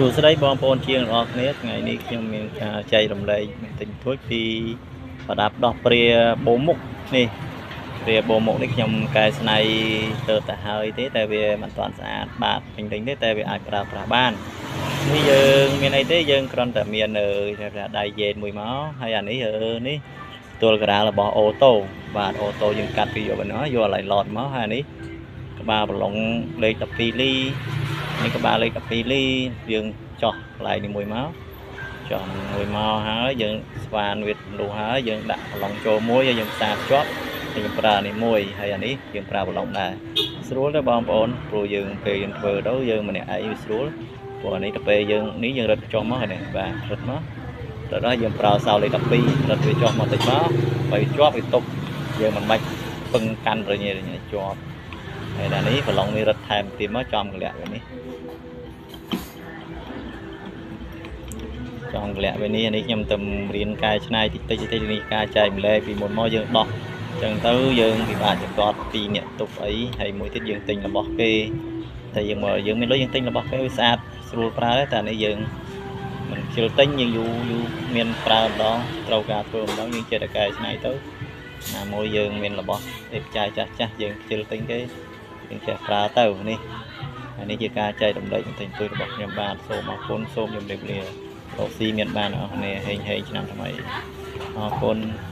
សួស្តីបងប្អូនជាងទាំងអស់គ្នាថ្ងៃនេះខ្ញុំមានការចែករំលែកបន្តិចបន្តួចពីប្រដាប់ដោះព្រាបូមុកនេះព្រាបូមុកនេះខ្ញុំកែច្នៃទៅតែហើយទេតែវាមិនទាន់ស្អាតបាតពេញលេញទេតែវាអាចប្រើប្រាស់បាននេះយើងមានអីទេយើងគ្រាន់តែមានថាដៃយេនមួយមកហើយអានេះនេះទួលក្រាលរបស់អូតូបាទអូតូយើងកាត់ពីយកបណ្ណោះយកឡៃឡតមកហើយនេះក្បាលប្រឡងលេខ12លីនេះក្បាលលេខ12លីយើងចោះកន្លែងនេះមួយមកចោះមួយមកហើយយើងស្វានវាលុះហើយយើងដាក់ប្រឡងចូលមួយហើយយើងផ្សារភ្ជាប់យើងប្រើនេះមួយហើយអានេះយើងប្រើប្រឡងដែរស្រួលទេបងប្អូនព្រោះយើងពេលយើងធ្វើទៅយើងម្នាក់ឯងវាស្រួលព្រោះអានេះទៅពេលយើងនេះយើងរត់ចុះមកនេះបាទរត់មកទៅដល់យើងប្រើសោលេខ12រត់វាចុះមកតិចមកបើជាប់វាទុកយើងមិនបាច់ពឹងកាន់រញ៉េរញ៉ៃជាប់ហើយដល់នេះប្រឡងនេះរត់ថែមទៀតមកចំកលៈវានេះចំកលៈវានេះនេះខ្ញុំទៅរៀនកែច្នៃតិចតិចតិចនេះការចែកម្លែកពីមុនមកយើងដោះចឹងទៅយើងពិបាកចកត់ពីអ្នកទុកអីហើយមួយទៀតយើងទិញរបស់គេតែយើងមកយើងមានលុយយើងទិញរបស់គេវាស្អាតស្រួលប្រើតែនេះយើងមិនខ្ជិលទិញយើងយូរយូរមានប្រើម្ដងត្រូវការធ្វើម្ដងយើងចេះតែកែច្នៃទៅណាមួយយើងមានរបស់ទេពចាយចាស់ចាស់យើងខ្ជិលទិញគេយើងចេះប្រើទៅនេះហើយនេះជាការចែករំលែកបន្តិចបន្តួចរបស់ខ្ញុំបាទសូមអរគុណសូមជម្រាបលារកស៊ីមានបានអរគ្នាហេងហេងឆ្នាំថ្មីអរគុណ។